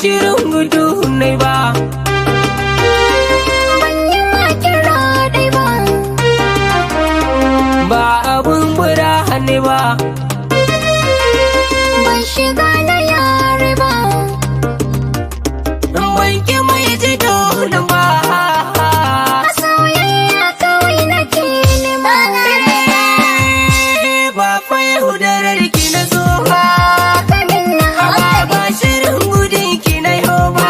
Shirin gudu nai ba. Ban yi ma kira ɗai ba. Ba abun burane ba. Ban shiga na yare ba. Ban ki mai ji nan ba. A soyayya kawai nake nema. Ba fa yaudarar ki na zo ba. Kamin na Ba haka. Ba shirin gudun ki na yau ba.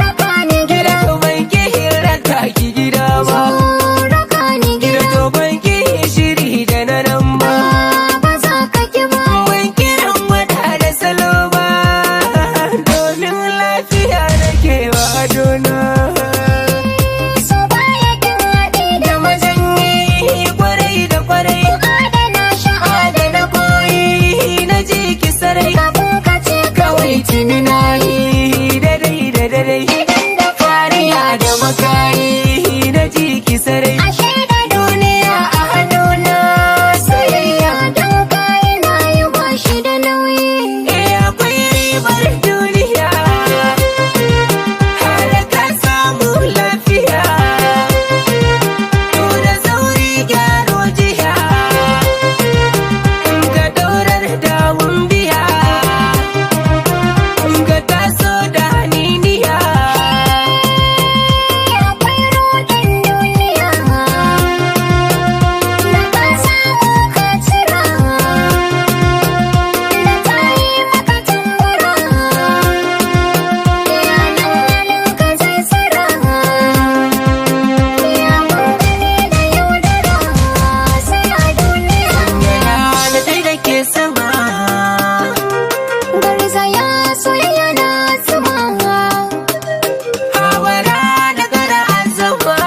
Raka ni gida. Gida ban ki raka ki gida ba. Raka ni Gida gida. to ban ki shiri da na nan ba. Ba za ka ki ba. Ban kiran wada da salo ba. Domin lafiya nake wa adona. So baya kin haɗe da Da majanyi kwarai da kwarai. Adana shi. Adana koyi na ji ki sarai. Kafin ka ce Kawai tuni na yi dadai da dadai. Idan da Fariya da makari na ji ki sarai. Ashe da Duniya a hannuna soyayya. Don kayi na yi ba shi da nauyi. Eh, akwai ribar duniya. Har ka samu lafiya. To da sauri gyaro jiya. Ka daurar dawun biya. Ka taso da haniniya. Akwai ruɗin duniya. Da ka samu ka cira. Da ta yi maka tambura. Yanan halin ka zai tsira. Ya gani da yaudara sai a duniya. Yana na da ke sama. Garzaya soyayya na zuma. Hawara da gara azama.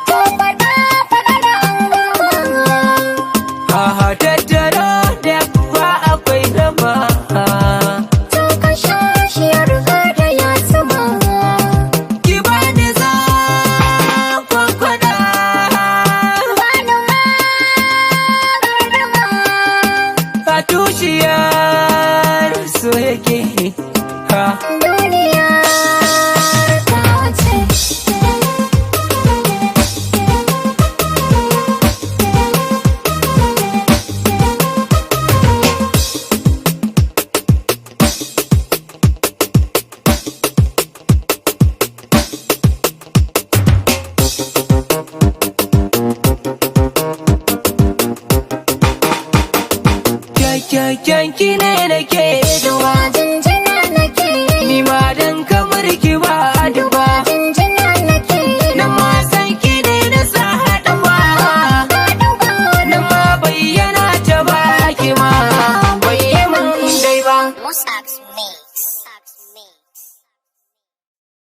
To faɗa faɗa da an gama. Haha, tattaro da kuwa akwai rama. To ka sha shi ya riga da ya zuma. Ki bani za kwakwada. Bani ma gardama. A tushiyar so yake ha. Duniya ta wuce. Kyakkyakken ki ne nake.